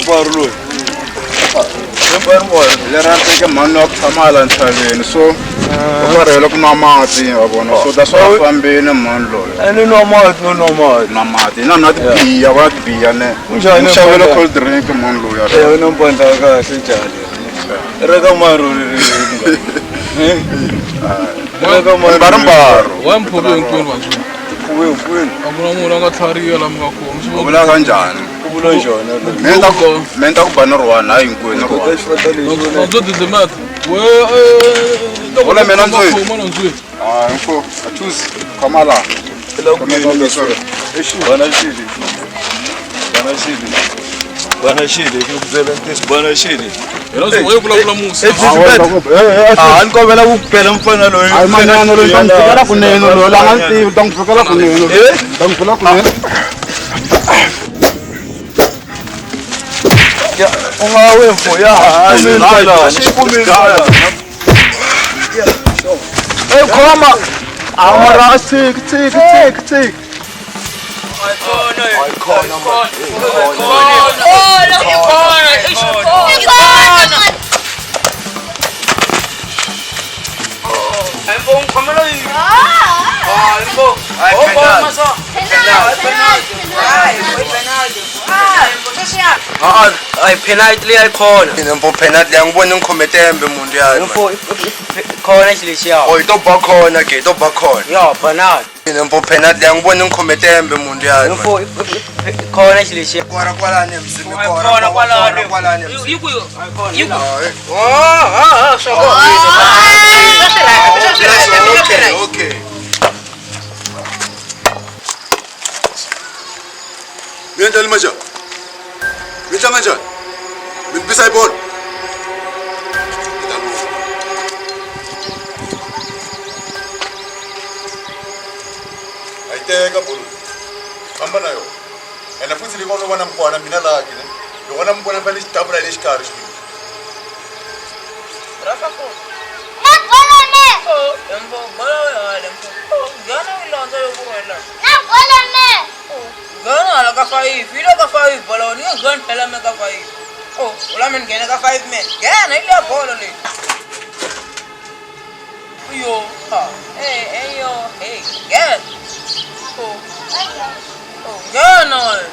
mparo loyi. Lera teke mhani wa ku tshama hala ntshaveni so u karhele ku nwa mati wa vona so ta swa fambeni mhani loyi Ene nwa mati no nwa mati. nwa mati na nwa tibiya va tibiya ne Kunjhani, Ni xavele mfana? cold drink mhani loyi Eh wena mpandla wa kahle njhani? Ra ka maro ri ri. Ra ka maro. mbaro Wa mpfhuke hinkwenu vantswini. Pfuwe pfuwe. A ku na munhu a nga tlhariha la mi nga kona. Swi u vula kanjhani U vula njhani? me ta ku me ta ku ba ni ri one hayi hinkwenu ni ri Kota one xifata lexi wena. Ndzo didimeta. We eh Vula mina ndzweni. Khoma na ndzweni. Ah, hinkwenu a choose khoma laha La ku yini leswi? Exi bana xili. Bana xili. Bana xili, ku byela ntiyiso bana xili. Hina swi we vulavula musi. Ah, ni kombela ku bela mfana loyi. Hayi manana loyi ta n'wi pfukela kunene loyi la nga ni tivi ta n'wi pfukela kunene Eh? ta n'wi pfukela kunene Ya, u nga we mfo ya. Kumini kwala. Kumini kwala. Ey khoma a mara tshiki tshiki tshiki tshiki Ay penalty leyi ayikhona. Mina mfo penalty leyi angiboni ngikhome tembe muntu yani. Mfo khona xilo lexiya. Oh ito ba khona ke ito ba khona. Ya penalty. Mina mfo penalty leyi angiboni ngikhome tembe muntu yani. Mfo khona xilo lexiya. Kora kwalani emzini kora Khona kwalani. kwalani emzini. Yiku yiku. Hayi. Ah ah swa Okay, okay. Miyanjani manje? Mitlanga njani? Minibisa ibhola. Ayiteka bolo. Famba na yona. Ene futhi loko no vona mukwana mina laha kine. Loko na mukwana fanele xidavula le xikarhi xi. Nghena ka five, yi le ka five bolo, ni nge ngheni phela me ka five. Oh, u la mi nghena ka five man. Nghena yi le bolo leyi. Yo, ha. Hey, hey yo, hey. Nghena. Oh. Oh, nghena wena.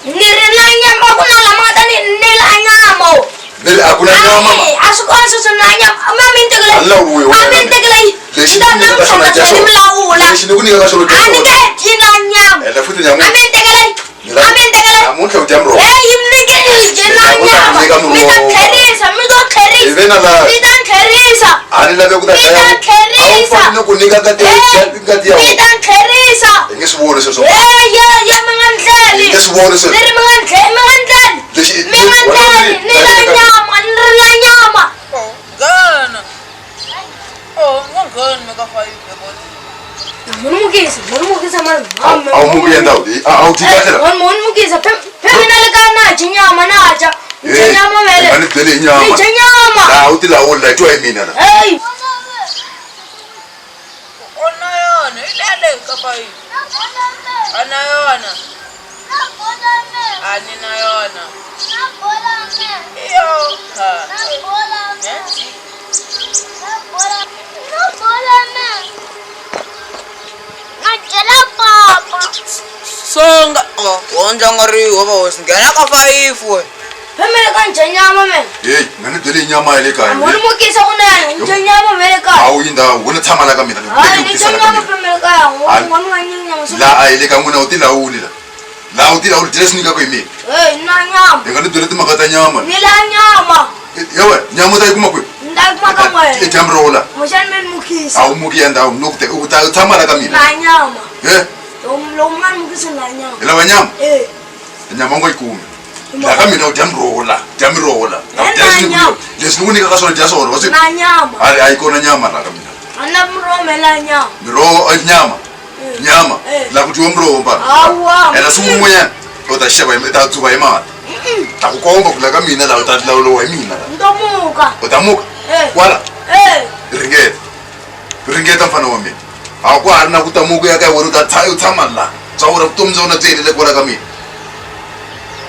Ni ri na nyama ku na lama nga ta ni nila nyama o. Ni a ku na nyama. Ai, a swi kona sweswo na nyama a mi ni tekele A ni lawuli a wena. mi ni tekele Lexi ni ta ni ku nyikaka xona namuntlha dya ni xona. mi lawula Lexi ni ku nyikaka xona dya a ni xona. nge dyi na nyama Ene futhi nyama. a mi ni tekele a mi ni tekele Namuntlha u dya muroho. Hey, mi nge dyi na Ni ta nyama nyika mi ta muroho. tlherisa mi to Hi tlherisa ve na laha. mi ta tlherisa A ni lavi ku ta Mi ta dlaya. A wu tlherisa. fanele ku nyika ngati Hey, ngati ya mi wena. ta tlherisa Hi nge swi voni sweswo. Hey, ye ye mi nga ndleli Hi nge swi voni sweswo. ni ri mi nga ndleli mi nga ndleli Lexi mi nga ndleli ni la nyama ni ri na nyama Oh, nghena. Oh, nga ngheni me ka five bolo. Munumukisa, munumukisa mani. A wu muki yenda a wu dyi kahle la. Munumukisa, phe mina le ka na dyi nyama na dya. Ni dya nyama vele. A ni byeli hi nyama. Ni dya nyama. La u ti lawuli la twa hi mina la. Hey, O na yona, yi le le ka five. A na yona. A ni na yona. Yo, ha. Songa. Oh, wondla nga ri wa hosi nghena ka five we. phe mina ka ni dya nyama mina. Hey, nga ni byeli hi nyama ya le kaya. Munumukisa kunene, ni dya nyama vele A kaya. wu yi ndhawu, wena tshama la ka mina. Ni Hayi, ku ni tisa dya la ka nyama mina. phe mina kaya. Hayi. N'wana wa nyama. La a hi le ka n'wina u ti lawuli la. La u ti lawuli dya leswi nyikaka hi mina. Hey, ni na nyama. Hi nga ni byeli timhaka ta nyama. Ni la nyama. Ya wena, nyama u ta yi kuma kwihi? Ni ta kuma ka I n'wina. dya muroho la. Muxani mi ni mukisa. A wu muki ya ndhawu, no ku te u ta u tshama la ka mina. Na nyama. Eh, Loko mi nga ni mukisi na nyama. hi lava nyama? Eh. Nyama u nga yi kumi. La ka mina u dya miroho la, dya miroho la. Na Dya leswi ni ku nyama. leswi ni ku nyikaka swona dya swona, wa swi. Na nyama. A a yi kona nyama la ka mina. A na muroho me la nyama. Miroho eh, nyama. Nyama. Eh. La ku dyiwa miroho mbala. Hawa. Ene siku rin'wanyana u ta xava hi ta dzuva hi mati. Ta ku komba ku la ka mina la u ta lawuriwa hi mina la. Ntomuka. U ta muka. Eh. Kwala. Eh. Ringeta. Ringeta mfana wa mina. A ku ha ri na ku ta muka ya ka wena u ta u tshama la. Bya wena vutomi bya wena byi helele kwala ka mina.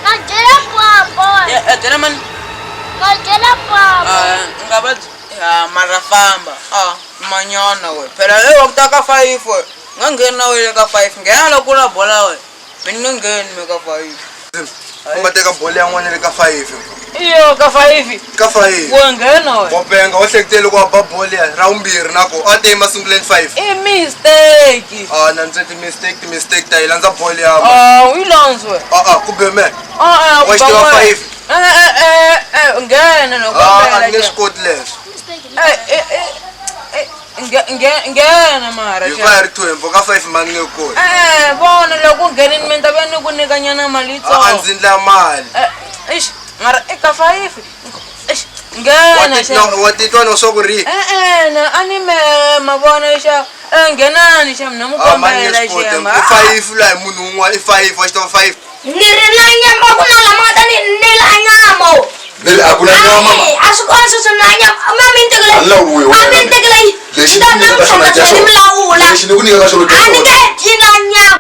Na byela papa. Ya byela mani? Na byela papa. Nga va mara famba. Manyana we. Phela leyi wa ku ta ka 5 we. Nga ngheni na wena ka 5. Nghena loko u la bola we. Mina ni nge ngheni me ka 5. Famba teka bolo ya n'wana le ka 5. Iyo ka 5. Ka 5. Wa nghena we. Wa penga wa hleketele ku wa ba bolo ya ra vumbirhi na ko a te emasunguleni 5. I mistake. Na ndzi ti mistake ti mistake ta yi landza bolo ya. U yi landza we. Ku be me. Wa xi tiva 5. Nghena loko A ni nge swi koti leswo. Nghena mara. Hi va hi ri 2 ka 5 mani nge koti. Vona loko u nghenini mi ta va ni ku nyika nyana mali yitsongo. A ndzi ndla mali. Eish, mara eka 5. Eish, nghena xa. Wa titwa no swa ku ri. Na a ni me mavona xa. Nghenani xa mina mu kombela xa. I 5 la hi munhu un'wana i 5 wa xi tiva 5. Ni ri na nyama ku na lama nga ta ni nila nyama. Nili a ku na nyama. A swi kona sweswo na nyama. A mi ni tekela. A mi ni tekela. Lexi ni nyikaka xona dya xona. Lexi ni ku nyikaka xona dya A ni xona. nge dyi na nyama.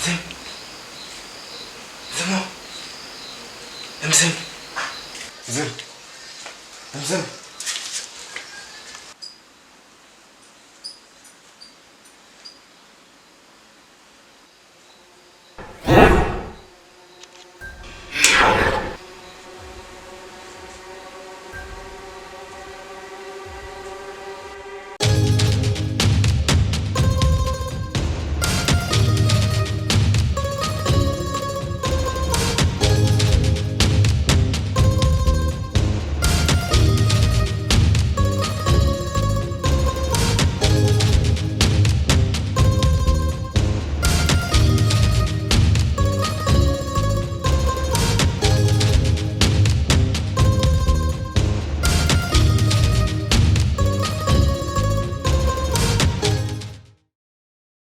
Mzim. Mzimu. Mzim. Mzim. Mzim.